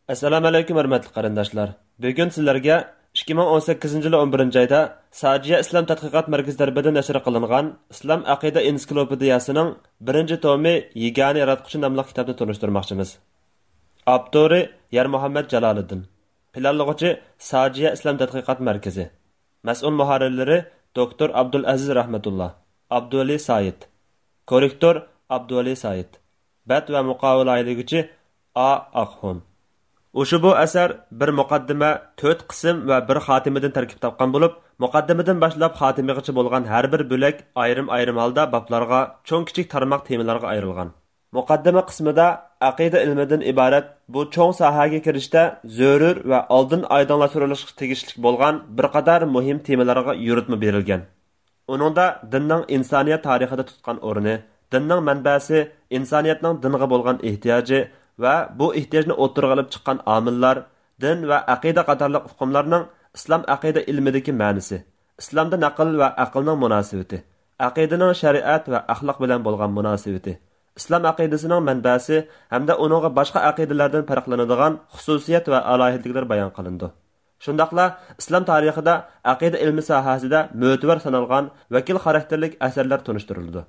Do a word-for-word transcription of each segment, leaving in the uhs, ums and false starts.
ئەسسالامۇ ئەلەيكۇم، ھۆرمەتلىك قېرىنداشلار. بۈگۈن سىلەرگە ئىككى مىڭ ئون سەككىزىنچى يىلى ئون بىرىنچى ئايدا ساجىيە ئىسلام تەتقىقات مەركىزى تەرىپىدىن نەشر قىلىنغان ئىسلام ئەقىدە ئېنسىكلوپېدىيەسىنىڭ بىرىنچى تومى يېگانە ياراتقۇچى ناملىق كىتابنى تونۇشتۇرماقچىمىز. ئاپتورى يارمۇھەممەت جالالىدىن. پىلانلىغۇچى ساجىيە ئىسلام تەتقىقات مەركىزى. مەسئۇل مۇھەررىرلىرى دوكتور ئابدۇلئەزىز رەھمەتۇللا، ئابدۇۋەلى سايىت. كوررېكتور ئابدۇۋەلى سايىت. بەت ۋە مۇقاۋا لايىھىلىگۈچى ئا ئاقخۇن. ئۇشبۇ ئەسەر بىر مۇقەددىمە، تۆت قىسىم ۋە بىر خاتىمىدىن تەركىب تاپقان بولۇپ، مۇقەددىمىدىن باشلاپ خاتىمىغىچە بولغان ھەر بىر بۆلەك ئايرىم-ئايرىم ھالدا بابلارغا، چوڭ كىچىك تارماق تېمىلارغا ئايرىلغان. مۇقەددىمە قىسمىدا ئەقىدە ئىلمىدىن ئىبارەت بۇ چوڭ ساھەگە كىرىشتە زۆرۈر ۋە ئالدىن ئايدىڭلاشتۇرۇلۇشقا تېگىشلىك بولغان بىر قاتار مۇھىم تېمىلارغا يورۇتما بېرىلگەن. ئۇنىڭدا دىننىڭ ئىنسانىيەت تارىخىدا تۇتقان ئورنى، دىننىڭ مەنبەسى، ئىنسانىيەتنىڭ دىنغا بولغان ئېھتىياجى ۋە بۇ ئېھتىياجنى ئوتتۇرىغا ئېلىپ چىققان ئامىللار، دىن ۋە ئەقىدە قاتارلىق ئۇقۇملارنىڭ ئىسلام ئەقىدە ئىلمىدىكى مەنىسى، ئىسلامدا نەقىل ۋە ئەقىلنىڭ مۇناسىۋىتى، ئەقىدىنىڭ شەرىئەت ۋە ئەخلاق بىلەن بولغان مۇناسىۋىتى، ئىسلام ئەقىدىسىنىڭ مەنبەسى ھەمدە ئۇنىڭغا باشقا ئەقىدىلەردىن پەرقلىنىدىغان خۇسۇسىيەت ۋە ئالاھىدىلىكلىرى بايان قىلىنىدۇ. شۇنداقلا ئىسلام تارىخىدا ئەقىدە ئىلمى ساھەسىدە مۆتىۋەر سانالغان ۋەكىل خاراكتېرلىك ئەسەرلەر تونۇشتۇرۇلىدۇ.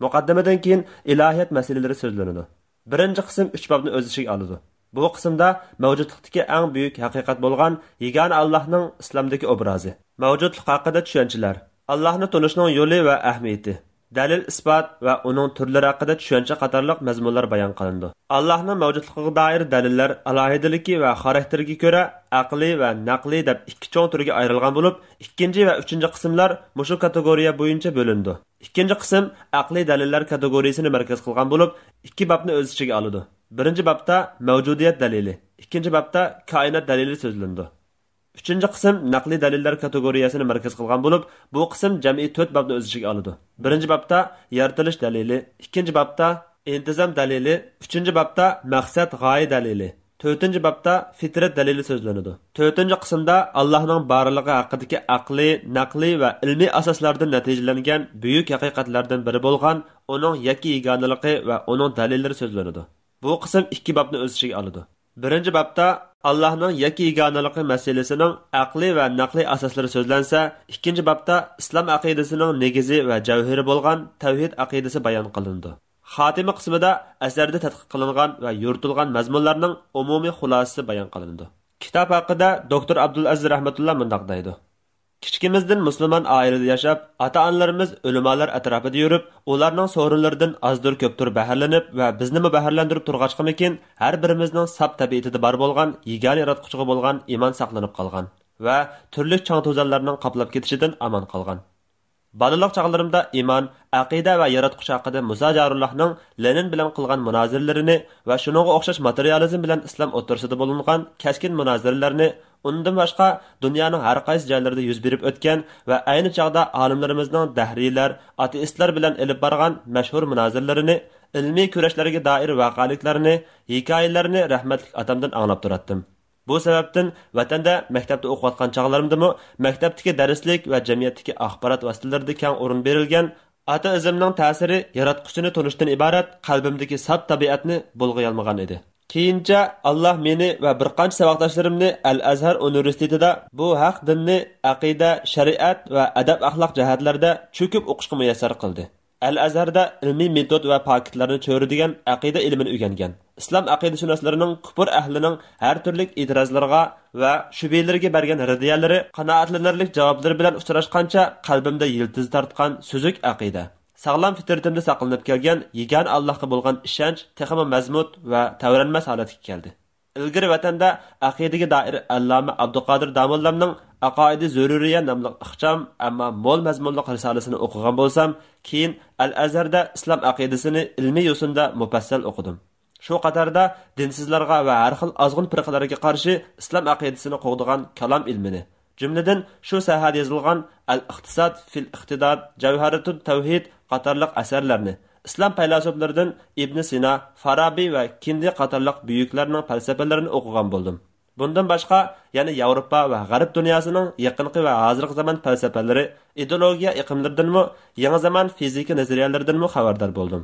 مۇقەددىمىدىن كېيىن ئىلاھىيەت مەسىلىلىرى سۆزلىنىدۇ. بىرىنچى قىسىم ئۈچ بابنى ئۆز ئىچىگە ئالىدۇ. بۇ قىسىمدا مەۋجۇتلۇقتىكى ئەڭ بۈيۈك ھەقىقەت بولغان يېگانە ئاللاھنىڭ ئىسلامدىكى ئوبرازى، مەۋجۇتلۇق ھەققىدە چۈشەنچىلەر، ئاللاھنى تونۇشنىڭ يولى ۋە ئەھمىيىتى، دەلىل-ئىسپات ۋە ئۇنىڭ تۈرلىرى ھەققىدە چۈشەنچە قاتارلىق مەزمۇنلار بايان قىلىنىدۇ. ئاللاھنىڭ مەۋجۇتلۇقىغا دائىر دەلىللەر ئالاھىدىلىكى ۋە خاراكتېرىگە كۆرە ئەقلىي ۋە نەقلىي دەپ ئىككى چوڭ تۈرگە ئايرىلغان بولۇپ، ئىككىنچى ۋە ئۈچىنچى قىسىملار مۇشۇ كاتېگورىيە بويىچە بۆلۈنىدۇ. ئىككىنچى قىسىم ئەقلىي دەلىللەر كاتېگورىيىسىنى مەركەز قىلغان بولۇپ، ئىككى بابنى ئۆز ئىچىگە ئالىدۇ. بىرىنچى بابتا مەۋجۇدىيەت دەلىلى، ئىككىنچى بابتا كائىنات دەلىلى سۆزلىنىدۇ. ئۈچىنچى قىسىم نەقلىي دەلىللەر كاتېگورىيەسىنى مەركەز قىلغان بولۇپ، بۇ قىسىم جەمئىي تۆت بابنى ئۆز ئىچىگە ئالىدۇ. بىرىنچى بابتا يارىتىلىش دەلىلى، ئىككىنچى بابتا ئىنتىزام دەلىلى، ئۈچىنچى بابتا مەقسەت غايە دەلىلى، تۆتىنچى بابتا فىترەت دەلىلى سۆزلىنىدۇ. تۆتىنچى قىسىمدا ئاللاھنىڭ بارلىقى ھەققىدىكى ئەقلىي، نەقلىي ۋە ئىلمىي ئاساسلاردىن نەتىجىلەنگەن بۈيۈك ھەقىقەتلەردىن بىرى بولغان ئۇنىڭ يەككە يېگانىلىقى ۋە ئۇنىڭ دەلىللىرى سۆزلىنىدۇ. بۇ قىسىم ئىككى بابنى ئۆز ئىچىگە ئالىدۇ. بىرىنچى بابتا ئاللاھنىڭ يەككە يېگانىلىقى مەسىلىسىنىڭ ئەقلىي ۋە نەقلىي ئاساسلىرى سۆزلەنسە، ئىككىنچى بابتا ئىسلام ئەقىدىسىنىڭ نېگىزى ۋە جەۋھىرى بولغان تەۋھىد ئەقىدىسى بايان قىلىنىدۇ. خاتىمە قىسمىدا ئەسەردە تەتقىق قىلىنغان ۋە يورۇتۇلغان مەزمۇنلارنىڭ ئومۇمىي خۇلاسىسى بايان قىلىنىدۇ. كىتاب ھەققىدە دوكتور ئابدۇلئەزىز رەھمەتۇللا مۇنداق دەيدۇ: كىچىكىمىزدىن مۇسۇلمان ئائىلىدە ياشاپ، ئاتا-ئانىلىرىمىز ئۆلىمالار ئەتراپىدا يۈرۈپ، ئۇلارنىڭ سورۇنلىرىدىن ئازدۇر-كۆپتۇر بەھرىلىنىپ ۋە بىزنىمۇ بەھرىلەندۈرۈپ تۇرغاچقىمىكىن، ھەر بىرىمىزنىڭ ساپ تەبىئىتىدە بار بولغان يېگانە ياراتقۇچىغا بولغان ئىمان ساقلىنىپ قالغان ۋە تۈرلۈك چاڭ-توزانلارنىڭ قاپلاپ كېتىشىدىن ئامان قالغان. بالىلىق چاغلىرىمدا ئىمان، ئەقىدە ۋە ياراتقۇچى ھەققىدە مۇسا جارۇللاھنىڭ لېنىن بىلەن قىلغان مۇنازىرىلىرىنى ۋە شۇنىڭغا ئوخشاش ماتېرىيالىزم بىلەن ئىسلام ئوتتۇرىسىدا بولۇنغان كەسكىن مۇنازىرىلەرنى، ئۇندىن باشقا دۇنيانىڭ ھەر قايسى جايلىرىدا يۈز بېرىپ ئۆتكەن ۋە ئەينى چاغدا ئالىملىرىمىزنىڭ دەھرىيلەر، ئاتېئىستلار بىلەن ئېلىپ بارغان مەشھۇر مۇنازىرىلىرىنى، ئىلمىي كۈرەشلەرگە دائىر ۋەقەلىكلەرنى، ھېكايىلەرنى رەھمەتلىك ئاتامدىن ئاڭلاپ تۇراتتىم. بۇ سەۋەبتىن ۋەتەندە مەكتەپتە ئوقۇۋاتقان چاغلىرىمدىمۇ مەكتەپتىكى دەرسلىك ۋە جەمئىيەتتىكى ئاخبارات ۋاسىتىلىرىدا كەڭ ئورۇن بېرىلگەن ئاتېئىزمنىڭ تەسىرى ياراتقۇچىنى تونۇشتىن ئىبارەت قەلبىمدىكى ساپ تەبىئەتنى بۇلغىيالمىغان ئىدى. كېيىنچە ئاللاھ مېنى ۋە بىر قانچە ساۋاقداشلىرىمنى ئەل ئەزھەر ئۇنىۋېرسىتېتىدا بۇ ھەق دىننى ئەقىدە، شەرىئەت ۋە ئەدەپ-ئەخلاق جەھەتلەردە چۆكۈپ ئوقۇشقا مۇيەسسەر قىلدى. ئەل ئەزھەردە ئىلمىي مېتود ۋە پاكىتلارنى چۆرىدىگەن ئەقىدە ئىلمىنى ئۆگەنگەن. ئىسلام ئەقىدىشۇناسلىرىنىڭ كۇپۇر ئەھلىنىڭ ھەر تۈرلۈك ئېتىرازلىرىغا ۋە شۈبھىلىرىگە بەرگەن رەددىيەلىرى، قانائەتلىنەرلىك جاۋابلىرى بىلەن ئۇچراشقانچە قەلبىمدە يىلتىز تارتقان سۈزۈك ئەقىدە، ساغلام فىترىتىمدە ساقلىنىپ كەلگەن يېگانە ئاللاھقا بولغان ئىشەنچ تېخىمۇ مەزمۇت ۋە تەۋرەنمەس ھالەتكە كەلدى. ئىلگىرى ۋەتەندە ئەقىدىگە دائىر ئەللامە ئابدۇقادىر داموللامنىڭ ئەقائىدى زۆرۈرىيە ناملىق ئىخچام، ئەمما مول مەزمۇنلۇق رىسالىسىنى ئوقۇغان بولسام، كېيىن ئەل ئەزھەردە ئىسلام ئەقىدىسىنى ئىلمىي يوسۇندا مۇپەسسەل ئوقۇدۇم. شۇ قاتاردا دىنسىزلارغا ۋە ھەر خىل ئازغۇن پىرقىلەرگە قارشى ئىسلام ئەقىدىسىنى قوغدىغان كالام ئىلمىنى، جۈملىدىن شۇ ساھەدە يېزىلغان ئەل ئىقتىساد فىل ئىقتىداد، جەۋھەرەتۇت تەۋھىد قاتارلىق ئەسەرلەرنى، ئىسلام پەيلاسوپلىرىدىن ئىبنى سىنا، فارابى ۋە كىندى قاتارلىق بۈيۈكلەرنىڭ پەلسەپىلىرىنى ئوقۇغان بولدۇم. بۇندىن باشقا، يەنە ياۋروپا ۋە غەرب دۇنياسىنىڭ يېقىنقى ۋە ھازىرقى زامان پەلسەپىلىرى، ئىدېئولوگىيە ئېقىملىرىدىنمۇ، يېڭى زامان فىزىكا نەزەرىيەلىرىدىنمۇ خەۋەردار بولدۇم.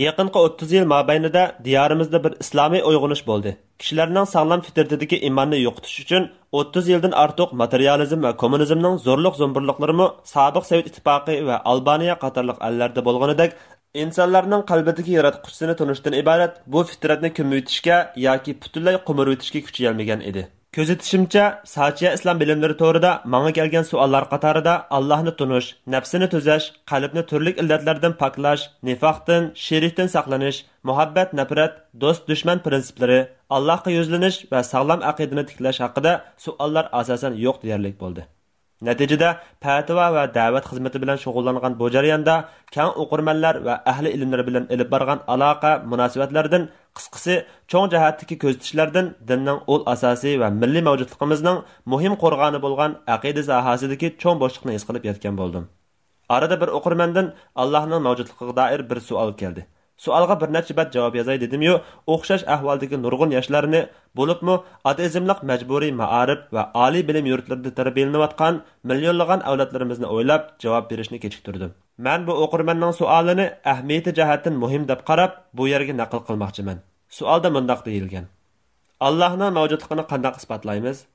يېقىنقى ئوتتۇز يىل مابەينىدە دىيارىمىزدا بىر ئىسلامىي ئويغىنىش بولدى. كىشىلەرنىڭ ساغلام فىترىتىدىكى ئىماننى يوقىتىش ئۈچۈن ئوتتۇز يىلدىن ئارتۇق ماتېرىيالىزم ۋە كوممۇنىزمنىڭ زورلۇق زومبۇرلۇقلىرىمۇ سابىق سوۋېت ئىتتىپاقى ۋە ئالبانىيە قاتارلىق ئەللەردە بولغىنىدەك، ئىنسانلارنىڭ قەلبىدىكى ياراتقۇچىسىنى تونۇشتىن ئىبارەت بۇ فىترەتنى كۆمۈۋېتىشكە ياكى پۈتۈنلەي قومۇرۇۋېتىشكە كۈچىيەلمىگەن ئىدى. كۆزىتىشىمچە، ساچيا ئىسلام بىلىملىرى تورىدا ماڭا كەلگەن سوئاللار قاتارىدا ئاللاھنى تونۇش، نەپسىنى تۈزەش، قەلبنى تۈرلۈك ئىللەتلەردىن پاكلاش، نىفاقتىن، شېرىكتىن ساقلىنىش، مۇھەببەت، نەپرەت، دوست، دۈشمەن پىرىنسىپلىرى، ئاللاھقا يۈزلىنىش ۋە ساغلام ئەقىدىنى تىكلەش ھەققىدە سوئاللار ئاساسەن يوق دېيەرلىك بولدى. نەتىجىدە، پەتىۋا ۋە دەۋەت خىزمىتى بىلەن شۇغۇللانغان بۇ جەرياندا كەڭ ئوقۇرمەنلەر ۋە ئەھلى ئىلىملەر بىلەن ئېلىپ بارغان ئالاقە، مۇناسىۋەتلەردىن، قىسقىسى، چوڭ جەھەتتىكى كۆزىتىشلەردىن دىننىڭ ئۇل ئاساسى ۋە مىللىي مەۋجۇتلۇقىمىزنىڭ مۇھىم قورغانى بولغان ئەقىدە ساھەسىدىكى چوڭ بوشلۇقنى ھېس قىلىپ يەتكەن بولدۇم. ئارىدا بىر ئوقۇرمەندىن ئاللاھنىڭ مەۋجۇتلۇقىغا دائىر بىر سوئال كەلدى. سوئالغا بىر نەچچە بەت جاۋاب يازاي دېدىميۇ، ئوخشاش ئەھۋالدىكى نۇرغۇن ياشلارنى، بولۇپمۇ ئاتېئىزملىق مەجبۇرىي مائارىپ ۋە ئالىي بىلىم يۇرتلىرىدا تەربىيەلىنىۋاتقان مىليونلىغان ئەۋلادلىرىمىزنى ئويلاپ جاۋاب بېرىشنى كېچىكتۈردۈم. مەن بۇ ئوقۇرمەننىڭ سوئالىنى ئەھمىيىتى جەھەتتىن مۇھىم دەپ قاراپ، بۇ يەرگە نەقىل قىلماقچىمەن. سوئالدا مۇنداق دېيىلگەن: «ئاللاھنىڭ مەۋجۇتلۇقىنى قانداق ئىسپاتلايمىز؟»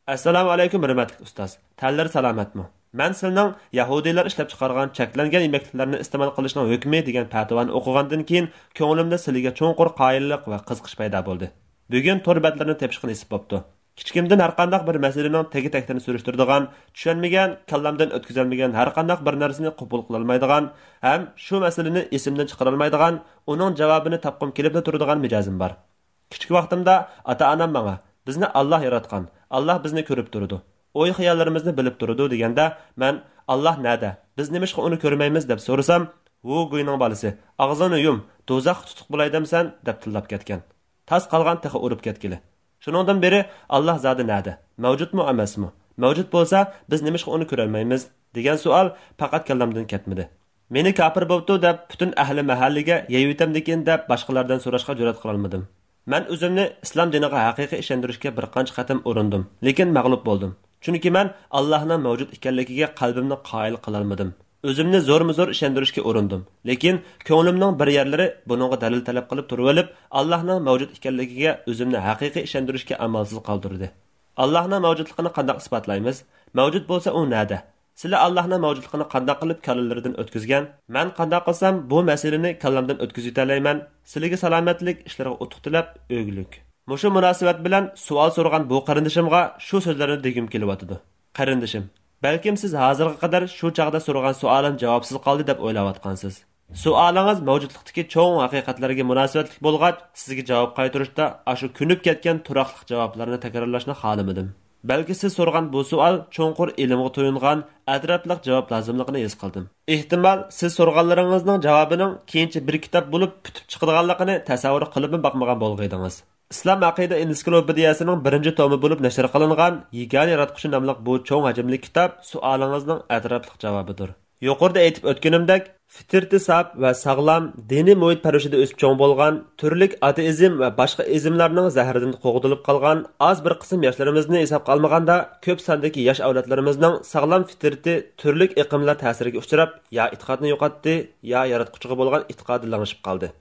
ئەسسالامۇئەلەيكۇم، ھۆرمەتلىك ئۇستاز. تەنلىرى سالامەتمۇ؟ مەن سىلىنىڭ يەھۇدىيلار ئىشلەپچىقارغان چەكلەنگەن يېمەكلىكلەرنى ئىستېمال قىلىشنىڭ ھۆكمى دېگەن پەتىۋانى ئوقۇغاندىن كېيىن، كۆڭلۈمدە سىلىگە چوڭقۇر قايىللىق ۋە قىزىقىش پەيدا بولدى. بۈگۈن تور بەتلىرىنى تېپىشقا نېسىپ بوپتۇ. كىچىكىمدىن ھەرقانداق بىر مەسىلىنىڭ تېگى-تەكتىنى سۈرۈشتۈرىدىغان، چۈشەنمىگەن، كاللامدىن ئۆتكۈزەلمىگەن ھەرقانداق بىر نەرسىنى قوبۇل قىلالمايدىغان ھەم شۇ مەسىلىنى ئېسىمدىن چىقىرالمايدىغان، ئۇنىڭ جاۋابىنى تاپقۇم كېلىپلا تۇرىدىغان مىجەزىم بار. كىچىك ۋاقتىمدا ئاتا-ئانام ماڭا، «بىزنى ئاللاھ ياراتقان، ئاللاھ بىزنى كۆرۈپ تۇرىدۇ، ئوي-خىياللىرىمىزنى بىلىپ تۇرىدۇ» دېگەندە، مەن، «ئاللاھ نەدە؟ بىز نېمىشقا ئۇنى كۆرمەيمىز؟» دەپ سورىسام، «ۋۇ گۇينىڭ بالىسى، ئاغزىڭنى يۇم، دوزاخقا تۇتۇق بولاي دەمسەن؟» دەپ تىللاپ كەتكەن. تاس قالغان تېخى ئۇرۇپ كەتكىلى. شۇنىڭدىن بېرى، «ئاللاھ زادى نەدە؟ مەۋجۇتمۇ ئەمەسمۇ؟ مەۋجۇت بولسا، بىز نېمىشقا ئۇنى كۆرەلمەيمىز؟» دېگەن سوئال پەقەت كاللامدىن كەتمىدى. «مېنى كاپىر بوپتۇ» دەپ، پۈتۈن ئەھلى مەھەللىگە يەيۋېتەمدىكىن دەپ، باشقىلاردىن سوراشقا جۈرئەت قىلالمىدىم. مەن ئۆزۈمنى ئىسلام دىنىغا ھەقىقىي ئىشەندۈرۈشكە بىر قانچە قېتىم ئۇرۇندۇم، لېكىن مەغلۇپ بولدۇم. چۈنكى مەن ئاللاھنىڭ مەۋجۇت ئىكەنلىكىگە قەلبىمنى قايىل قىلالمىدىم. ئۆزۈمنى زورمۇزور ئىشەندۈرۈشكە ئۇرۇندۇم، لېكىن كۆڭلۈمنىڭ بىر يەرلىرى بۇنىڭغا دەلىل تەلەپ قىلىپ تۇرۇۋېلىپ، ئاللاھنىڭ مەۋجۇت ئىكەنلىكىگە ئۆزۈمنى ھەقىقىي ئىشەندۈرۈشكە ئامالسىز قالدۇردى. «ئاللاھنىڭ مەۋجۇتلۇقىنى قانداق ئىسپاتلايمىز؟ مەۋجۇت بولسا، ئۇ نەدە؟ سىلەر ئاللاھنىڭ مەۋجۇتلۇقىنى قانداق قىلىپ كاللىلىرىدىن ئۆتكۈزگەن؟ مەن قانداق قىلسام بۇ مەسىلىنى كاللامدىن ئۆتكۈزۈۋېتەلەيمەن؟ سىلىگە سالامەتلىك، ئىشلىرىغا ئۇتۇق تىلەپ، ئۆگلۈك.» مۇشۇ مۇناسىۋەت بىلەن سوئال سورىغان بۇ قېرىندىشىمغا شۇ سۆزلەرنى دېگۈم كېلىۋاتىدۇ. قېرىندىشىم، بەلكىم سىز ھازىرغا قەدەر شۇ چاغدا سورىغان سوئالىم جاۋابسىز قالدى دەپ ئويلاۋاتقانسىز. سوئالىڭىز مەۋجۇتلۇقتىكى چوڭ ھەقىقەتلەرگە مۇناسىۋەتلىك بولغاچ، سىزگە جاۋاب قايتۇرۇشتا ئاشۇ كۆنۈپ كەتكەن تۇراقلىق جاۋابلارنى تەكرارلاشنى خالىمىدىم. بەلكى سىز سورىغان بۇ سوئال چوڭقۇر ئىلىمغا تويۇنغان، ئەتراپلىق جاۋاب لازىملىقىنى ھېس قىلدىم. ئېھتىمال، سىز سورىغانلىرىڭىزنىڭ جاۋابىنىڭ كېيىنچە بىر كىتاب بولۇپ پۈتۈپ چىقىدىغانلىقىنى تەسەۋۋۇر قىلىپمۇ باقمىغان بولغىيدىڭىز. ئىسلام ئەقىدە ئېنسىكلوپېدىيەسىنىڭ بىرىنچى تومى بولۇپ نەشر قىلىنغان يېگانە ياراتقۇچى ناملىق بۇ چوڭ ھەجىملىك كىتاب سوئالىڭىزنىڭ ئەتراپلىق جاۋابىدۇر. يۇقىرىدا ئېيتىپ ئۆتكىنىمدەك، فىترىتى ساپ ۋە ساغلام، دىنىي مۇھىت پەرۋىشىدە ئۆسۈپ چوڭ بولغان، تۈرلۈك ئاتېئىزم ۋە باشقا ئىزملارنىڭ زەھىرىدىن قوغدىلىپ قالغان ئاز بىر قىسىم ياشلىرىمىزنى ھېسابقا ئالمىغاندا، كۆپ ساندىكى ياش ئەۋلادلىرىمىزنىڭ ساغلام فىترىتى تۈرلۈك ئېقىملار تەسىرىگە ئۇچراپ، يا ئېتىقادنى يوقاتتى، يا ياراتقۇچىغا بولغان ئېتىقادى لىڭشىپ قالدى.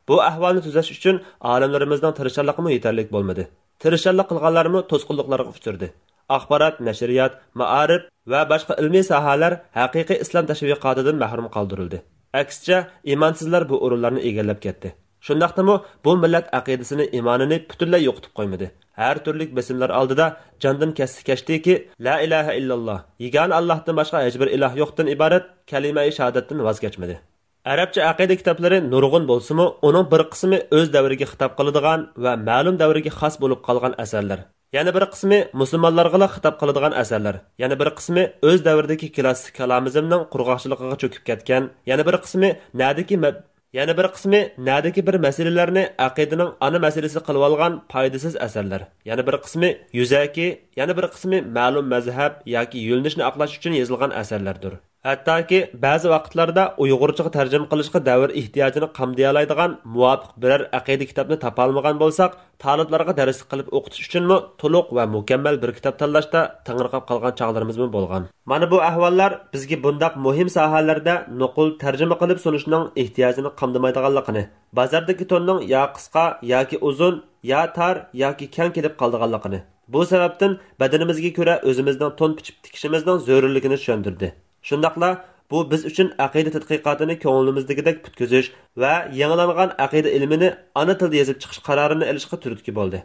بۇ ئەھۋالنى تۈزەش ئۈچۈن ئالىملىرىمىزنىڭ تىرىشچانلىقىمۇ يېتەرلىك بولمىدى. تىرىشچانلىق قىلغانلارمۇ توسقۇنلۇقلارغا ئۇچرىدى. ئاخبارات، نەشرىيات، مائارىپ ۋە باشقا ئىلمىي ساھەلەر ھەقىقىي ئىسلام تەشۋىقاتىدىن مەھرۇم قالدۇرۇلدى. ئەكسىچە، ئىمانسىزلار بۇ ئورۇنلارنى ئىگىلەپ كەتتى. شۇنداقتىمۇ بۇ مىللەت ئەقىدىسىنى، ئىمانىنى پۈتۈنلەي يوقىتىپ قويمىدى. ھەر تۈرلۈك بېسىملار ئالدىدا جاندىن كەتسە كەچتىكى، لا ئىلاھە ئىللاللا، يېگانە ئاللاھتىن باشقا ھېچبىر ئىلاھ يوقتىن ئىبارەت كەلىمەئى شاھادەتتىن ۋاز كەچمىدى. ئەرەبچە ئەقىدە كىتابلىرى نۇرغۇن بولسىمۇ، ئۇنىڭ بىر قىسمى ئۆز دەۋرىگە خىتاب قىلىدىغان ۋە مەلۇم دەۋرگە خاس بولۇپ قالغان ئەسەرلەر. يەنە بىر قىسمى مۇسۇلمانلارغىلا خىتاب قىلىدىغان ئەسەرلەر. يەنە بىر قىسمى ئۆز دەۋرىدىكى كلاسسىك كالامىزمنىڭ قۇرغاقچىلىقىغا چۆكۈپ كەتكەن. يەنە بىر قىسمى نەدىكى مە-، يەنە بىر قىسمى نەدىكى بىر مەسىلىلەرنى ئەقىدىنىڭ ئانا مەسىلىسى قىلىۋالغان پايدىسىز ئەسەرلەر. يەنە بىر قىسمى يۈزەكى، يەنە بىر قىسمى مەلۇم مەزھەپ ياكى يۆنىلىشنى ئاقلاش ئۈچۈن يېزىلغان ئەسەرلەردۇر. ھەتتاكى بەزى ۋاقىتلاردا ئۇيغۇرچىغا تەرجىمە قىلىشقا دەۋر ئېھتىياجىنى قامدىيالايدىغان مۇۋاپىق بىرەر ئەقىدە كىتابنى تاپالمىغان بولساق، تالىپلارغا دەرسلىك قىلىپ ئوقۇتۇش ئۈچۈنمۇ تولۇق ۋە مۇكەممەل بىر كىتاب تاللاشتا تېڭىرقاپ قالغان چاغلىرىمىزمۇ بولغان. مانا بۇ ئەھۋاللار بىزگە بۇنداق مۇھىم ساھەلەردە نوقۇل تەرجىمە قىلىپ سۇنۇشنىڭ ئېھتىياجىنى قامدىمايدىغانلىقىنى، بازاردىكى توننىڭ يا قىسقا ياكى ئۇزۇن، يا تار ياكى كەڭ كېلىپ قالىدىغانلىقىنى، بۇ سەۋەبتىن بەدىنىمىزگە كۆرە ئۆزىمىزنىڭ تون پىچىپ تىكىشىمىزنىڭ زۆرۈرلۈكىنى چۈشەندۈردى. شۇنداقلا بۇ بىز ئۈچۈن ئەقىدە تەتقىقاتىنى كۆڭلىمىزدىكىدەك پۈتكۈزۈش ۋە يېڭىلانغان ئەقىدە ئىلمىنى ئانا تىلدا يېزىپ چىقىش قارارىنى ئېلىشقا تۈرتكە بولدى.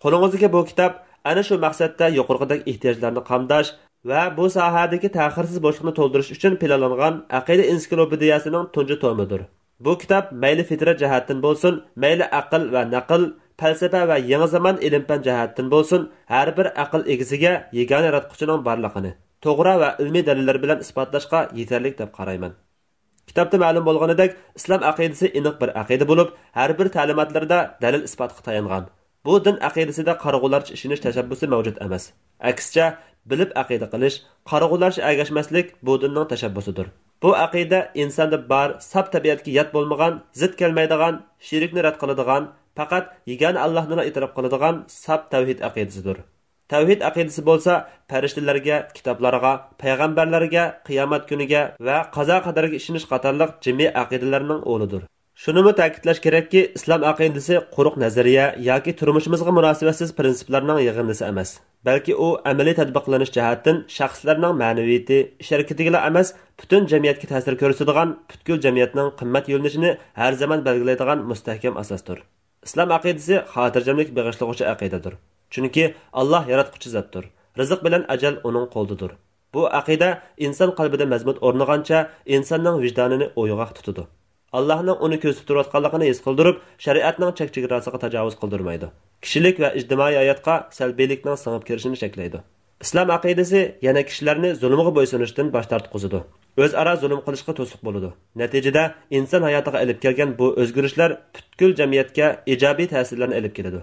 قولىڭىزدىكى بۇ كىتاب ئەنە شۇ مەقسەتتە يۇقىرىقىدەك ئېھتىياجلارنى قامداش ۋە بۇ ساھەدىكى تەخىرسىز بوشلۇقنى تولدۇرۇش ئۈچۈن پىلانلانغان ئەقىدە ئېنسىكلوپېدىيەسىنىڭ تۇنجى تومىدۇر. بۇ كىتاب مەيلى فىترەت جەھەتتىن بولسۇن، مەيلى ئەقىل ۋە نەقىل، پەلسەپە ۋە يېڭى زامان ئىلىم-پەن جەھەتتىن بولسۇن، ھەر بىر ئەقىل ئىگىسىگە يېگانە ياراتقۇچىنىڭ بارلىقىنى توغرا ۋە ئىلمىي دەلىللەر بىلەن ئىسپاتلاشقا يېتەرلىك دەپ قارايمەن. كىتابتا مەلۇم بولغىنىدەك، ئىسلام ئەقىدىسى ئېنىق بىر ئەقىدە بولۇپ، ھەر بىر تەلىماتلىرىدا دەلىل-ئىسپاتقا تايانغان. بۇ دىن ئەقىدىسىدە قارىغۇلارچە ئىشىنىش تەشەببۇسى مەۋجۇت ئەمەس. ئەكسىچە، بىلىپ ئەقىدە قىلىش، قارىغۇلارچە ئەگەشمەسلىك بۇ دىننىڭ تەشەببۇسىدۇر. بۇ ئەقىدە ئىنساندا بار، ساپ تەبىئەتكە يات بولمىغان، زىت كەلمەيدىغان، شېرىكنى رەت قىلىدىغان، پەقەت يېگانە ئاللاھنىلا ئېتىراپ قىلىدىغان ساپ تەۋھىد ئەقىدىسىدۇر. تەۋھىد ئەقىدىسى بولسا پەرىشتىلەرگە، كىتابلارغا، پەيغەمبەرلەرگە، قىيامەت كۈنىگە ۋە قازا-قەدەرگە ئىشىنىش قاتارلىق جىمئىي ئەقىدىلەرنىڭ ئۇلىدۇر. شۇنىمۇ تەكىتلەش كېرەككى، ئىسلام ئەقىدىسى قۇرۇق نەزەرىيە ياكى تۇرمۇشىمىزغا مۇناسىۋەتسىز پىرىنسىپلارنىڭ يىغىندىسى ئەمەس، بەلكى ئۇ ئەمەلىي تەتبىقلىنىش جەھەتتىن شەخسلەرنىڭ مەنىۋىيىتى، ئىش-ھەرىكىتىگىلا ئەمەس، پۈتۈن جەمئىيەتكە تەسىر كۆرسىتىدىغان، پۈتكۈل جەمئىيەتنىڭ قىممەت يۆنىلىشىنى ھەر زامان بەلگىلەيدىغان مۇستەھكەم ئاساستۇر. ئىسلام ئەقىدىسى خاتىرجەملىك بېغىشلىغۇچى ئەقىدىدۇر. چۈنكى ئاللاھ ياراتقۇچى زاتتۇر. رىزىق بىلەن ئەجەل ئۇنىڭ قولىدىدۇر. بۇ ئەقىدە ئىنسان قەلبىدە مەزمۇت ئورنىغانچە ئىنساننىڭ ۋىجدانىنى ئويغاق تۇتىدۇ. ئاللاھنىڭ ئۇنى كۆزىتىپ تۇرۇۋاتقانلىقىنى ھېس قىلدۇرۇپ، شەرىئەتنىڭ چەك-چېگراسىغا تاجاۋۇز قىلدۇرمايدۇ. كىشىلىك ۋە ئىجتىمائىي ھاياتقا سەلبىيلىكنىڭ سىڭىپ كىرىشىنى چەكلەيدۇ. ئىسلام ئەقىدىسى يەنە كىشىلەرنى زۇلۇمغا بويسۇنۇشتىن باش تارتقۇزىدۇ. ئۆزئارا زۇلۇم قىلىشقا توسۇق بولىدۇ. نەتىجىدە، ئىنسان ھاياتىغا ئېلىپ كەلگەن بۇ ئۆزگىرىشلەر پۈتكۈل جەمئىيەتكە ئىجابىي تەسىرلەرنى ئېلىپ كېلىدۇ.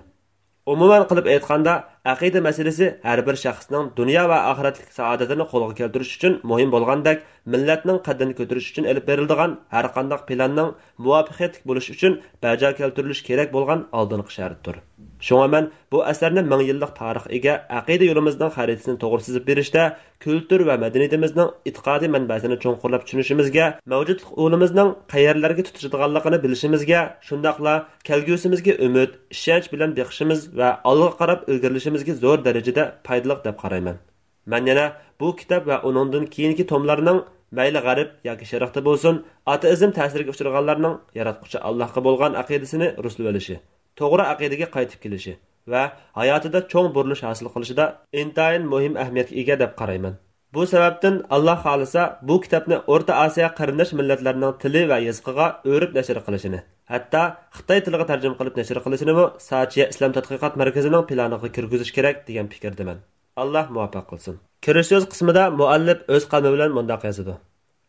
ئومۇمەن قىلىپ ئېيتقاندا، ئەقىدە مەسىلىسى ھەر بىر شەخسنىڭ دۇنيا ۋە ئاخىرەتلىك سائادىتىنى قولغا كەلتۈرۈش ئۈچۈن مۇھىم بولغاندەك، مىللەتنىڭ قەددىنى كۆتۈرۈش ئۈچۈن ئېلىپ بېرىلىدىغان ھەرقانداق پىلاننىڭ مۇۋەپپەقىيەتلىك بولۇشى ئۈچۈن بەجا كەلتۈرۈلۈشى كېرەك بولغان ئالدىنقى شەرتتۇر. شۇڭا مەن بۇ ئەسەرنى مىڭ يىللىق تارىخقا ئىگە ئەقىدە يولىمىزنىڭ خەرىتىسىنى توغرا سىزىپ بېرىشتە، كۈلتۈر ۋە مەدەنىيىتىمىزنىڭ ئېتىقادىي مەنبەسىنى چوڭقۇرلاپ چۈشىنىشىمىزگە، مەۋجۇتلۇق ئۇلىمىزنىڭ قەيەرلەرگە تۇتىشىدىغانلىقىنى بىلىشىمىزگە، شۇنداقلا كەلگۈسىمىزگە ئۈمىد، ئىشەنچ بىلەن بېقىشىمىز ۋە ئالغا قاراپ ئىلگىرىلىشىمىزگە زور دەرىجىدە پايدىلىق دەپ قارايمەن. مەن يەنە بۇ كىتاب ۋە ئۇنىڭدىن كېيىنكى توملارنىڭ مەيلى غەرب ياكى شەرقتە بولسۇن، ئاتېئىزم تەسىرىگە ئۇچرىغانلارنىڭ ياراتقۇچى ئاللاھقا بولغان ئەقىدىسىنى رۇسلىۋېلىشى، توغرا ئەقىدىگە قايتىپ كېلىشى ۋە ھاياتىدا چوڭ بۇرۇلۇش ھاسىل قىلىشىدا ئىنتايىن مۇھىم ئەھمىيەتكە ئىگە دەپ قارايمەن. بۇ سەۋەبتىن، ئاللاھ خالىسا، بۇ كىتابنى ئورتا ئاسىيا قېرىنداش مىللەتلەرنىڭ تىلى ۋە يېزىقىغا ئۆرۈپ نەشر قىلىشىنى، ھەتتا خىتاي تىلىغا تەرجىمە قىلىپ نەشر قىلىشىنىمۇ ساچيە ئىسلام تەتقىقات مەركىزىنىڭ پىلانىغا كىرگۈزۈش كېرەك دېگەن پىكىردىمەن. ئاللاھ مۇۋەپپەق قىلسۇن. كىرىش سۆز قىسمىدا مۇئەللىپ ئۆز قەلىمى بىلەن مۇنداق يازىدۇ: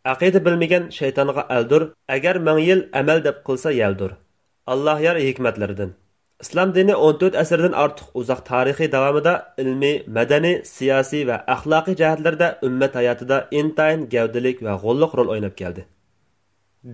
ئەقىدە بىلمىگەن شەيتانغا ئەلدۇر، ئەگەر مىڭ يىل ئەمەل دەپ قىلسا يەلدۇر. ئاللاھ يار ھېكمەتلىرىدىن. ئىسلام دىنى ئون تۆت ئەسىردىن ئارتۇق ئۇزاق تارىخى داۋامىدا ئىلمىي، مەدەنىي، سىياسىي ۋە ئەخلاقىي جەھەتلەردە ئۈممەت ھاياتىدا ئىنتايىن گەۋدىلىك ۋە غوللۇق رول ئويناپ كەلدى.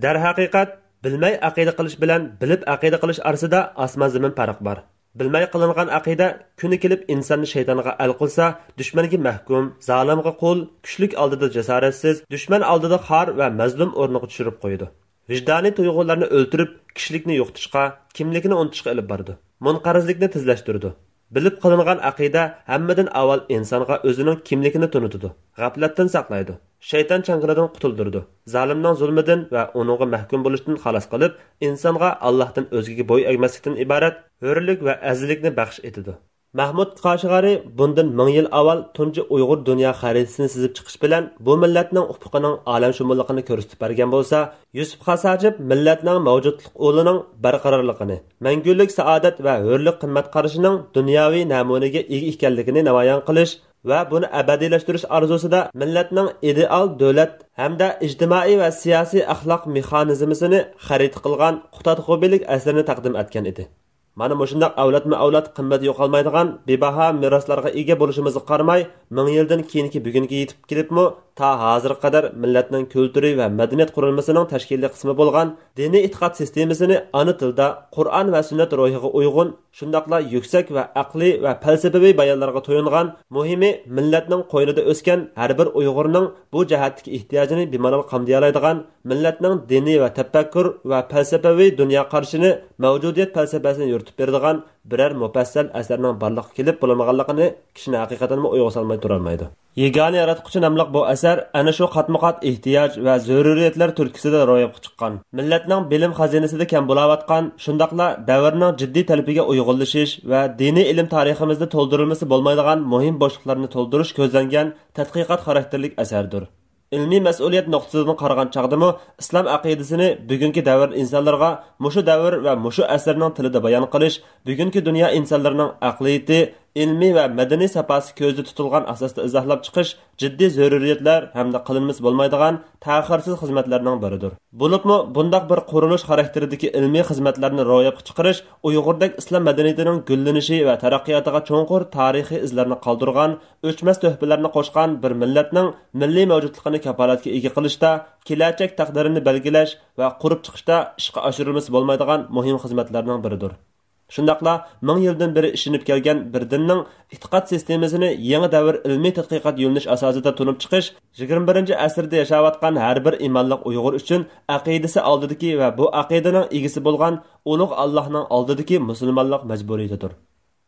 دەرھەقىقەت، بىلمەي ئەقىدە قىلىش بىلەن بىلىپ ئەقىدە قىلىش ئارىسىدا ئاسمان-زېمىن پەرق بار. بىلمەي قىلىنغان ئەقىدە كۈنى كېلىپ ئىنساننى شەيتانغا ئەل قىلسا، دۈشمەنگە مەھكۇم، زالىمغا قۇل، كۈچلۈك ئالدىدا جاسارەتسىز، دۈشمەن ئالدىدا خار ۋە مەزلۇم ئورنىغا چۈشۈرۈپ قويىدۇ. ۋىجدانىي تۇيغۇلارنى ئۆلتۈرۈپ، كىشىلىكنى يوقىتىشقا، كىملىكنى ئۇنتۇشقا ئېلىپ بارىدۇ. مۇنقەرزلىكنى تېزلەشتۈرىدۇ. بىلىپ قىلىنغان ئەقىدە ھەممىدىن ئاۋۋال ئىنسانغا ئۆزىنىڭ كىملىكىنى تونۇتىدۇ، غەپلەتتىن ساقلايدۇ، شەيتان چاڭگىلىدىن قۇتۇلدۇرىدۇ، زالىمنىڭ زۇلمىدىن ۋە ئۇنىڭغا مەھكۇم بولۇشتىن خالاس قىلىپ، ئىنسانغا ئاللاھتىن ئۆزگىگە بوي ئەگمەسلىكتىن ئىبارەت ھۆرلۈك ۋە ئەزىزلىكنى بەخش ئېتىدۇ. مەھمۇد قاشىغارى بۇندىن مىڭ يىل ئاۋۋال تۇنجى ئۇيغۇر دۇنيا خەرىتىسىنى سىزىپ چىقىش بىلەن بۇ مىللەتنىڭ ئۇپۇقىنىڭ ئالەمشۇمۇللۇقىنى كۆرسىتىپ بەرگەن بولسا، يۈسۈپ خاس ھاجىپ مىللەتنىڭ مەۋجۇتلۇق ئۇلىنىڭ بەرقارارلىقىنى، مەڭگۈلۈك سائادەت ۋە ھۆرلۈك قىممەت قارىشىنىڭ دۇنياۋى نەمۇنىگە ئىگە ئىكەنلىكىنى نامايان قىلىش ۋە بۇنى ئەبەدىيلەشتۈرۈش ئارزۇسىدا مىللەتنىڭ ئىدېئال دۆلەت ھەمدە ئىجتىمائىي ۋە سىياسىي ئەخلاق مېخانىزمىسىنى خەرىتە قىلغان قۇتادغۇبىلىك ئەسىرىنى تەقدىم ئەتكەن ئىدى. مانا مۇشۇنداق ئەۋلادمۇ ئەۋلاد قىممىتى يوقالمايدىغان بىباھا مىراسلارغا ئىگە بولۇشىمىزغا قارىماي، مىڭ يىلدىن كېيىنكى بۈگۈنگە يېتىپ كېلىپمۇ، تا ھازىرغا قەدەر مىللەتنىڭ كۈلتۈرى ۋە مەدەنىيەت قۇرۇلمىسىنىڭ تەشكىلىي قىسمى بولغان دىنىي ئېتىقاد سىستېمىسىنى ئانا تىلدا، قۇرئان ۋە سۈننەت روھىغا ئۇيغۇن، شۇنداقلا يۈكسەك ۋە ئەقلىي ۋە پەلسەپىۋى بايانلارغا تويۇنغان، مۇھىمى، مىللەتنىڭ قوينىدا ئۆسكەن ھەر بىر ئۇيغۇرنىڭ بۇ جەھەتتىكى ئېھتىياجىنى بىمالال قامدىيالايدىغان، مىللەتنىڭ دىنىي ۋە تەپەككۇر ۋە پەلسەپىۋى دۇنيا قارىشىنى، مەۋجۇدىيەت پەلسەپىسىنى يورۇتۇپ بېرىدىغان بىرەر مۇپەسسەل ئەسەرنىڭ بارلىققا كېلىپ بولمىغانلىقىنى كىشىنى ھەقىقەتەنمۇ ئويغا سالماي تۇرالمايدۇ. يېگانە ياراتقۇچى ناملىق بۇ ئەسەر ئەنە شۇ قاتمۇقات ئېھتىياج ۋە زۆرۈرىيەتلەر تۈرتكىسىدە روياپقا چىققان، مىللەتنىڭ بىلىم خازىنىسىدە كەم بولاۋاتقان، شۇنداقلا دەۋرنىڭ جىددىي تەلىپىگە ئۇيغۇنلىشىش ۋە دىنىي ئىلىم تارىخىمىزدا تولدۇرۇلمىسا بولمايدىغان مۇھىم بوشلۇقلارنى تولدۇرۇش كۆزلەنگەن تەتقىقات خاراكتېرلىك ئەسەردۇر. ئىلمىي مەسئۇلىيەت نۇقتىسىدىن قارىغان چاغدىمۇ، ئىسلام ئەقىدىسىنى بۈگۈنكى دەۋر ئىنسانلىرىغا مۇشۇ دەۋر ۋە مۇشۇ ئەسىرنىڭ تىلىدا بايان قىلىش، بۈگۈنكى دۇنيا ئىنسانلىرىنىڭ ئەقلىيىتى، ئىلمىي ۋە مەدەنىي ساپاسى كۆزدە تۇتۇلغان ئاساستا ئىزاھلاپ چىقىش جىددىي زۆرۈرىيەتلەر ھەمدە قىلىنمىسا بولمايدىغان تەخىرسىز خىزمەتلەرنىڭ بىرىدۇر. بولۇپمۇ بۇنداق بىر قۇرۇلۇش خاراكتېرىدىكى ئىلمىي خىزمەتلەرنى روياپقا چىقىرىش ئۇيغۇردەك ئىسلام مەدەنىيىتىنىڭ گۈللىنىشى ۋە تەرەققىياتىغا چوڭقۇر تارىخىي ئىزلارنى قالدۇرغان ئۆچمەس تۆھپىلەرنى قوشقان بىر مىللەتنىڭ مىللىي مەۋجۇتلۇقىنى كاپالەتكە ئىگە قىلىشتا، كېلەچەك تەقدىرىنى بەلگىلەش ۋە قۇرۇپ چىقىشتا ئىشقا ئاشۇرۇلمىسا بولمايدىغان مۇھىم خىزمەتلەرنىڭ بىرىدۇر. شۇنداقلا مىڭ يىلدىن بېرى ئىشىنىپ كەلگەن بىر دىننىڭ ئېتىقاد سىستېمىسىنى يېڭى دەۋر ئىلمىي تەتقىقات يۆنىلىش ئاساسىدا تونۇپ چىقىش، يىگىرمە بىرىنچى ئەسىردە ياشاۋاتقان ھەر بىر ئىمانلىق ئۇيغۇر ئۈچۈن ئەقىدىسى ئالدىدىكى ۋە بۇ ئەقىدىنىڭ ئىگىسى بولغان ئۇلۇغ ئاللاھنىڭ ئالدىدىكى مۇسۇلمانلىق مەجبۇرىيىتىدۇر.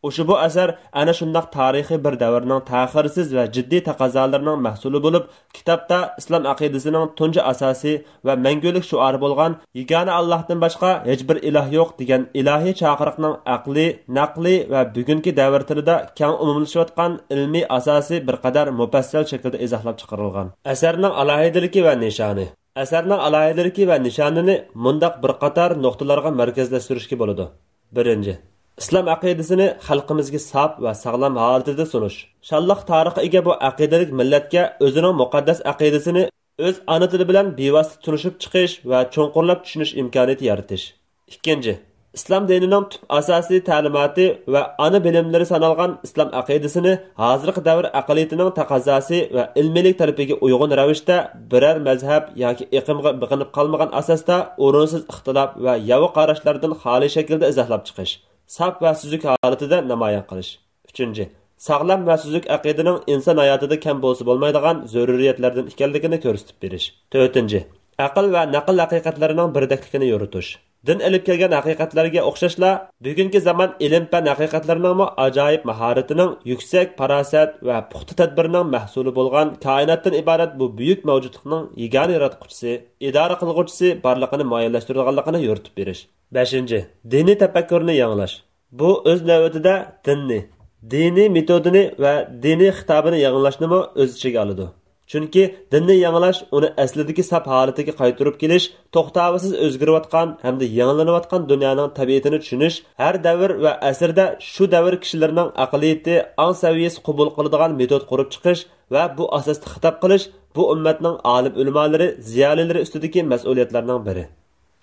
ئۇشبۇ ئەسەر ئەنە شۇنداق تارىخىي بىر دەۋرنىڭ تەخىرسىز ۋە جىددىي تەقەززالىرىنىڭ مەھسۇلى بولۇپ، كىتابتا ئىسلام ئەقىدىسىنىڭ تۇنجى ئاساسى ۋە مەڭگۈلۈك شوئارى بولغان «يېگانە ئاللاھتىن باشقا ھېچ بىر ئىلاھ يوق» دېگەن ئىلاھىي چاقىرىقنىڭ ئەقلىي، نەقلىي ۋە بۈگۈنكى دەۋر تىلىدا كەڭ ئومۇملىشىۋاتقان ئىلمىي ئاساسى بىر قەدەر مۇپەسسەل شەكىلدە ئىزاھلاپ چىقىرىلغان. ئەسەرنىڭ ئالاھىدىلىكى ۋە نىشانى. ئەسەرنىڭ ئالاھىدىلىكى ۋە نىشانىنى مۇنداق بىر قاتار نۇقتىلارغا مەركەزلەشتۈرۈشكە بولىدۇ. بىرىنچى، ئىسلام ئەقىدىسىنى خەلقىمىزگە ساپ ۋە ساغلام ھالىتىدە سۇنۇش. شانلىق تارىخقا ئىگە بۇ ئەقىدىلىك مىللەتكە ئۆزىنىڭ مۇقەددەس ئەقىدىسىنى ئۆز ئانا تىلى بىلەن بىۋاسىتە تونۇشۇپ چىقىش ۋە چوڭقۇرلاپ چۈشىنىش ئىمكانىيىتى يارىتىش. ئىككىنچى، ئىسلام دىنىنىڭ تۈپ ئاساسىي تەلىماتى ۋە ئانا بىلىملىرى سانالغان ئىسلام ئەقىدىسىنى ھازىرقى دەۋر ئەقلىيىتىنىڭ تەقەززاسى ۋە ئىلمىيلىك تەلىپىگە ئۇيغۇن رەۋىشتە بىرەر مەزھەپ ياكى ئېقىمغا بېقىنىپ قالمىغان ئاساستا ئورۇنسىز ئىختىلاپ ۋە ياۋا قاراشلاردىن خالىي شەكىلدە ئىزاھلاپ چىقىش، ساپ ۋە سۈزۈك ھالىتىدە نامايان قىلىش. ئۈچىنچى، ساغلام ۋە سۈزۈك ئەقىدىنىڭ ئىنسان ھاياتىدا كەم بولسا بولمايدىغان زۆرۈرىيەتلەردىن ئىكەنلىكىنى كۆرسىتىپ بېرىش. تۆتىنچى، ئەقىل ۋە نەقىل ھەقىقەتلىرىنىڭ بىردەكلىكىنى يورۇتۇش. دىن ئېلىپ كەلگەن ھەقىقەتلەرگە ئوخشاشلا، بۈگۈنكى زامان ئىلىم-پەن ھەقىقەتلىرىنىڭمۇ ئاجايىپ ماھارىتىنىڭ، يۈكسەك پاراسەت ۋە پۇختا تەدبىرنىڭ مەھسۇلى بولغان كائىناتتىن ئىبارەت بۇ بۈيۈك مەۋجۇتلۇقنىڭ يېگانە ياراتقۇچىسى، ئىدارە قىلغۇچىسى بارلىقىنى مۇئەييەنلەشتۈرىدىغانلىقىنى يورۇتۇپ بېرىش. بەشىنچى، دىنىي تەپەككۇرنى يېڭىلاش. بۇ ئۆز نۆۋىتىدە دىننى، دىنىي مېتودىنى ۋە دىنىي خىتابىنى يېڭىلاشنىمۇ ئۆز ئىچىگە ئالىدۇ. چۈنكى دىننى يېڭىلاش ئۇنى ئەسلىدىكى ساپ ھالىتىگە قايتۇرۇپ كېلىش، توختاۋسىز ئۆزگىرىۋاتقان ھەمدە يېڭىلىنىۋاتقان دۇنيانىڭ تەبىئىتىنى چۈشىنىش، ھەر دەۋر ۋە ئەسىردە شۇ دەۋر كىشىلىرىنىڭ ئەقلىيىتى، ئاڭ سەۋىيەسى قوبۇل قىلىدىغان مېتود قۇرۇپ چىقىش ۋە بۇ ئاساستا خىتاب قىلىش بۇ ئۈممەتنىڭ ئالىم ئۆلىمالىرى، زىيالىيلىرى ئۈستىدىكى مەسئۇلىيەتلەرنىڭ بىرى.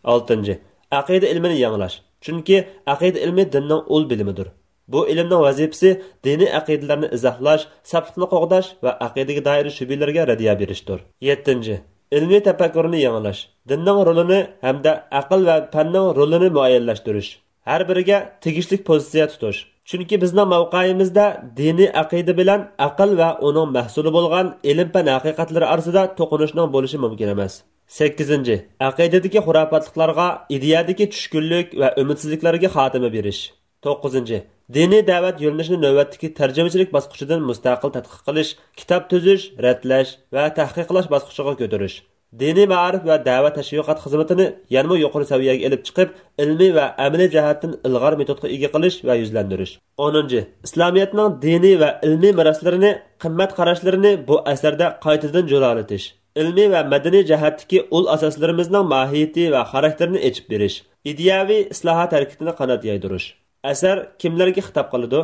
ئالتىنچى، ئەقىدە ئىلمىنى يېڭىلاش. چۈنكى ئەقىدە ئىلمى دىننىڭ ئۇل بىلىمىدۇر. بۇ ئىلىمنىڭ ۋەزىپىسى دىنىي ئەقىدىلەرنى ئىزاھلاش، ساپلىقنى قوغداش ۋە ئەقىدىگە دائىر شۈبھىلەرگە رەددىيە بېرىشتۇر. يەتتىنچى، ئىلمىي تەپەككۇرنى يېڭىلاش، دىننىڭ رولىنى ھەمدە ئەقىل ۋە پەننىڭ رولىنى مۇئەييەنلەشتۈرۈش، ھەر بىرىگە تېگىشلىك پوزىتسىيە تۇتۇش. چۈنكى بىزنىڭ مەۋقەيىمىزدە دىنىي ئەقىدە بىلەن ئەقىل ۋە ئۇنىڭ مەھسۇلى بولغان ئىلىم-پەن ھەقىقەتلىرى ئارىسىدا توقۇنۇشنىڭ بولۇشى مۇمكىن ئەمەس. سەككىزىنچى، ئەقىدىدىكى خۇراپاتلىقلارغا، ئىدىيەدىكى چۈشكۈنلۈك ۋە ئۈمىدسىزلىكلەرگە خاتىمە بېرىش. توققۇزىنچى، دىنىي دەۋەت يۆنىلىشىنى نۆۋەتتىكى تەرجىمىچىلىك باسقۇچىدىن مۇستەقىل تەتقىق قىلىش، كىتاب تۈزۈش، رەتلەش ۋە تەھقىقلەش باسقۇچىغا كۆتۈرۈش. دىنىي مائارىپ ۋە دەۋەت تەشۋىقات خىزمىتىنى يەنىمۇ يۇقىرى سەۋىيەگە ئېلىپ چىقىپ، ئىلمىي ۋە ئەمەلىي جەھەتتىن ئىلغار مېتودقا ئىگە قىلىش ۋە يۈزلەندۈرۈش. ئونىنچى، ئىسلامىيەتنىڭ دىنىي ۋە ئىلمىي مىراسلىرىنى، قىممەت قاراشلىرىنى بۇ ئەسەردە قايتىدىن جۇلالىتىش. ئىلمىي ۋە مەدەنىي جەھەتتىكى ئۇل ئاساسلىرىمىزنىڭ ماھىيىتى ۋە خاراكتېرىنى ئېچىپ بېرىش، ئىدىيەۋى ئىسلاھات ھەرىكىتىنى قانات يايدۇرۇش. ئەسەر كىملەرگە خىتاب قىلىدۇ؟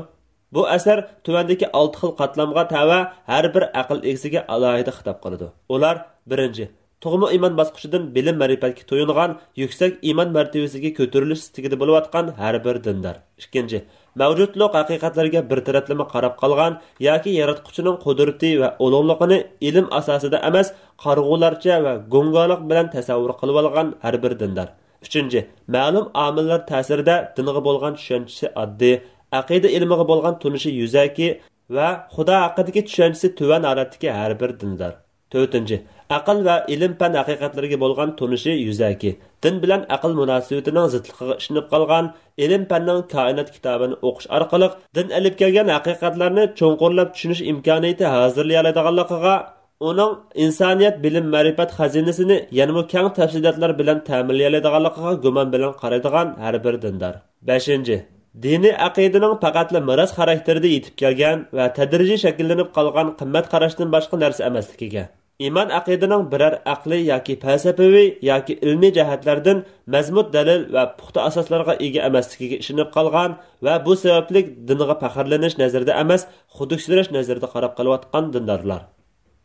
بۇ ئەسەر تۆۋەندىكى ئالتە خىل قاتلامغا تەۋە ھەر بىر ئەقىل ئىگىسىگە ئالاھىدە خىتاب قىلىدۇ. ئۇلار، بىرىنچى، تۇغما ئىمان باسقۇچىدىن بىلىم مەرىپەتكە تويۇنغان، يۈكسەك ئىمان مەرتىۋىسىگە كۆتۈرۈلۈش ئىستىكىدە بولۇۋاتقان ھەر بىر دىندار. ئىككىنچى، مەۋجۇتلۇق ھەقىقەتلەرگە بىر تەرەپلىمە قاراپ قالغان ياكى ياراتقۇچىنىڭ قۇدرىتى ۋە ئۇلۇغلۇقىنى ئىلىم ئاساسىدا ئەمەس، قارىغۇلارچە ۋە گۇڭگالىق بىلەن تەسەۋۋۇر قىلىۋالغان ھەر بىر دىندار. ئۈچىنچى، مەلۇم ئامىللار تەسىرىدە دىنغا بولغان چۈشەنچىسى ئاددىي، ئەقىدە ئىلمىغا بولغان تونۇشى يۈزەكى ۋە خۇدا ھەققىدىكى چۈشەنچىسى تۆۋەن ھالەتتىكى ھەر بىر دىندار. تۆتىنچى، ئەقىل ۋە ئىلىم-پەن ھەقىقەتلىرىگە بولغان تونۇشى يۈزەكى، دىن بىلەن ئەقىل مۇناسىۋىتىنىڭ زىتلىقىغا ئىشىنىپ قالغان، ئىلىم-پەننىڭ كائىنات كىتابىنى ئوقۇش ئارقىلىق دىن ئېلىپ كەلگەن ھەقىقەتلەرنى چوڭقۇرلاپ چۈشىنىش ئىمكانىيىتى ھازىرلىيالايدىغانلىقىغا، ئۇنىڭ ئىنسانىيەت بىلىم-مەرىپەت خەزىنىسىنى يەنىمۇ كەڭ تەپسىلاتلار بىلەن تەمىنلىيەلەيدىغانلىقىغا گۇمان بىلەن قارايدىغان ھەر بىر دىندار. بەشىنچى، دىنىي ئەقىدىنىڭ پەقەتلا مىراس خاراكتېرىدە يېتىپ كەلگەن ۋە تەدرىجىي شەكىللىنىپ قالغان قىممەت قاراشتىن باشقا نەرسە ئەمەسلىكىگە، ئىمان ئەقىدىنىڭ بىرەر ئەقلىي ياكى پەلسەپىۋى ياكى ئىلمىي جەھەتلەردىن مەزمۇت دەلىل ۋە پۇختا ئاساسلارغا ئىگە ئەمەسلىكىگە ئىشىنىپ قالغان ۋە بۇ سەۋەبلىك دىنغا پەخىرلىنىش نەزىرىدە ئەمەس، خۇدۈكسىرەش نەزىرىدە قاراپ قېلىۋاتقان دىندارلار.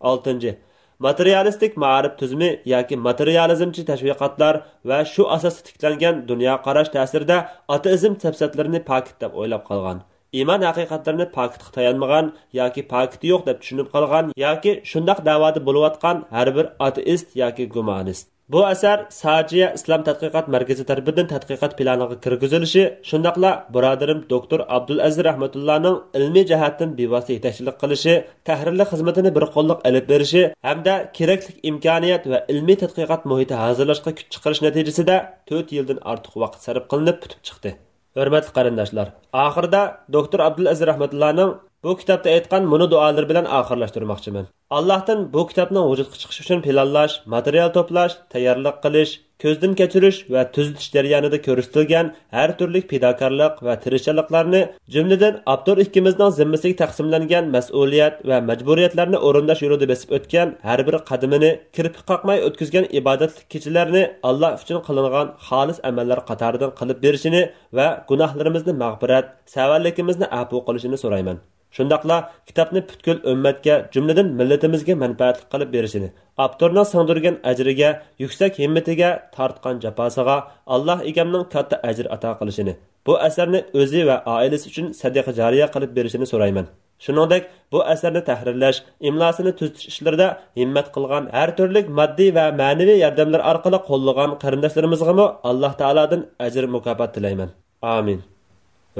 ئالتىنچى، ماتېرىيالىستىك مائارىپ تۈزۈمى ياكى ماتېرىيالىزمچى تەشۋىقاتلار ۋە شۇ ئاساستا تىكلەنگەن دۇنيا قاراش تەسىرىدە ئاتېئىزم سەپسەتىلىرىنى پاكىت دەپ ئويلاپ قالغان، ئىمان ھەقىقەتلىرىنى پاكىتقا تايانمىغان ياكى پاكىتى يوق دەپ چۈشىنىپ قالغان ياكى شۇنداق دەۋادا بولۇۋاتقان ھەر بىر ئاتېئىست ياكى گۇمانىست. بۇ ئەسەر ساجىيە ئىسلام تەتقىقات مەركىزى تەرىپىدىن تەتقىقات پىلانىغا كىرگۈزۈلۈشى، شۇنداقلا بۇرادىرىم دوكتور ئابدۇلئەزىز رەھمەتۇللانىڭ ئىلمىي جەھەتتىن بىۋاسىتە يېتەكچىلىك قىلىشى، تەھرىرلىك خىزمىتىنى بىر قوللۇق ئېلىپ بېرىشى ھەمدە كېرەكلىك ئىمكانىيەت ۋە ئىلمىي تەتقىقات مۇھىتى ھازىرلاشقا كۈچ چىقىرىش نەتىجىسىدە تۆت يىلدىن ئارتۇق ۋاقىت سەرپ قىلىنىپ پۈتۈپ چىقتى. ھۆرمەتلىك قېرىنداشلار، ئاخىرىدا دوكتور ئابدۇلئەزىز رەھمەتۇللانىڭ بۇ كىتابتا ئېيتقان مۇنۇ دۇئالىرى بىلەن ئاخىرلاشتۇرماقچىمەن. ئاللاھتىن بۇ كىتابنىڭ ۋۇجۇدقا چىقىشى ئۈچۈن پىلانلاش، ماتېرىيال توپلاش، تەييارلىق قىلىش، كۆزدىن كەچۈرۈش ۋە تۈزىتىش جەريانىدا كۆرسىتىلگەن ھەر تۈرلۈك پىداكارلىق ۋە تىرىشچانلىقلارنى، جۈملىدىن ئاپتور ئىككىمىزنىڭ زىممىسىگە تەقسىملەنگەن مەسئۇلىيەت ۋە مەجبۇرىيەتلەرنى ئورۇنداش يولىدا بېسىپ ئۆتكەن ھەر بىر قەدىمىنى، كىرپىك قاقماي ئۆتكۈزگەن ئىبادەتلىك كېچىلەرنى ئاللاھ ئۈچۈن قىلىنغان خالىس ئەمەللەر قاتارىدىن قىلىپ بېرىشىنى ۋە گۇناھلىرىمىزنى مەغپىرەت، سەۋەنلىكىمىزنى ئەپۇ قىلىشىنى سورايمەن. شۇنداقلا كىتابنى پۈتكۈل ئۈممەتكە، جۈملىدىن مىللىتىمىزگە مەنپەئەتلىك قىلىپ بېرىشىنى، ئاپتورنىڭ سىڭدۈرگەن ئەجرىگە، يۈكسەك ھىممىتىگە، تارتقان جاپاسىغا ئاللاھ ئىگەمنىڭ كاتتا ئەجىر ئاتا قىلىشىنى، بۇ ئەسەرنى ئۆزى ۋە ئائىلىسى ئۈچۈن سەدىقە جارىيە قىلىپ بېرىشىنى سورايمەن. شۇنىڭدەك، بۇ ئەسەرنى تەھرىرلەش، ئىملاسىنى تۈزىتىش ئىشلىرىدا ھىممەت قىلغان، ھەر تۈرلۈك ماددىي ۋە مەنىۋى ياردەملەر ئارقىلىق قوللىغان قېرىنداشلىرىمىزغىمۇ ئاللاھ تائالادىن ئەجىر مۇكاپات تىلەيمەن. ئامىن.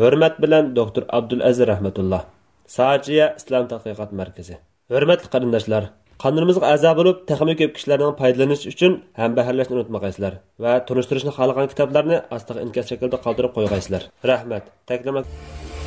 ھۆرمەت بىلەن دوكتور ئابدۇلئەزىز رەھمەتۇللا، ساجىيە ئىسلام تەتقىقات مەركىزى. ھۆرمەتلىك قېرىنداشلار، قانىلىمىزغا ئەزا بولۇپ، تېخىمۇ كۆپ كىشىلەرنىڭ پايدىلىنىشى ئۈچۈن ھەمبەھىرلەشنى ئۇنتۇمىغايسىلەر ۋە تونۇشتۇرۇشنى خالىغان كىتابلارنى ئاستىغا ئىنكاس شەكلىدە قالدۇرۇپ قويغايسىلەر. رەھمەت. تەكلىمات.